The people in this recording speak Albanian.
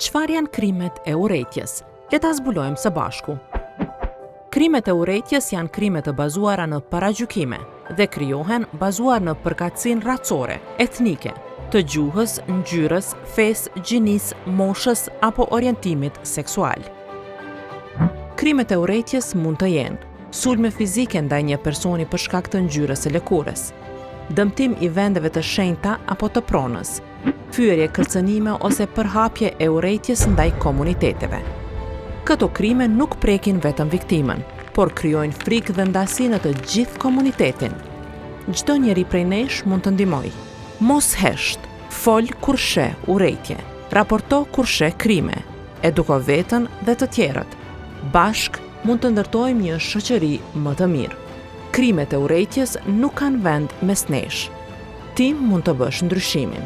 Çfarë janë krimet e urrejtjes? Le ta zbulojmë së bashku. Krimet e urrejtjes janë krime të bazuara në paragjykime dhe krijohen bazuar në përkatësinë racore, etnike, të gjuhës, ngjyrës, fesë, gjinisë, moshës apo orientimit seksual. Krimet e urrejtjes mund të jenë sulme fizike ndaj një personi për shkak të ngjyrës së lëkurës, dëmtim i vendeve të shenjta apo të pronës, fyerje, kërcënime ose përhapje e urrejtjes ndaj komuniteteve. Këto krime nuk prekin vetëm viktimën, por krijojnë frikë dhe ndasi në të gjithë komunitetin. Çdo njeri prej nesh mund të ndihmojë. Mos hesht, fol kur sheh urrejtje, raporto kur sheh krime, eduko veten dhe të tjerët. Bashkë mund të ndërtojmë një shoqëri më të mirë. Krimet e urrejtjes nuk kanë vend mes nesh. Ti mund të bësh ndryshimin.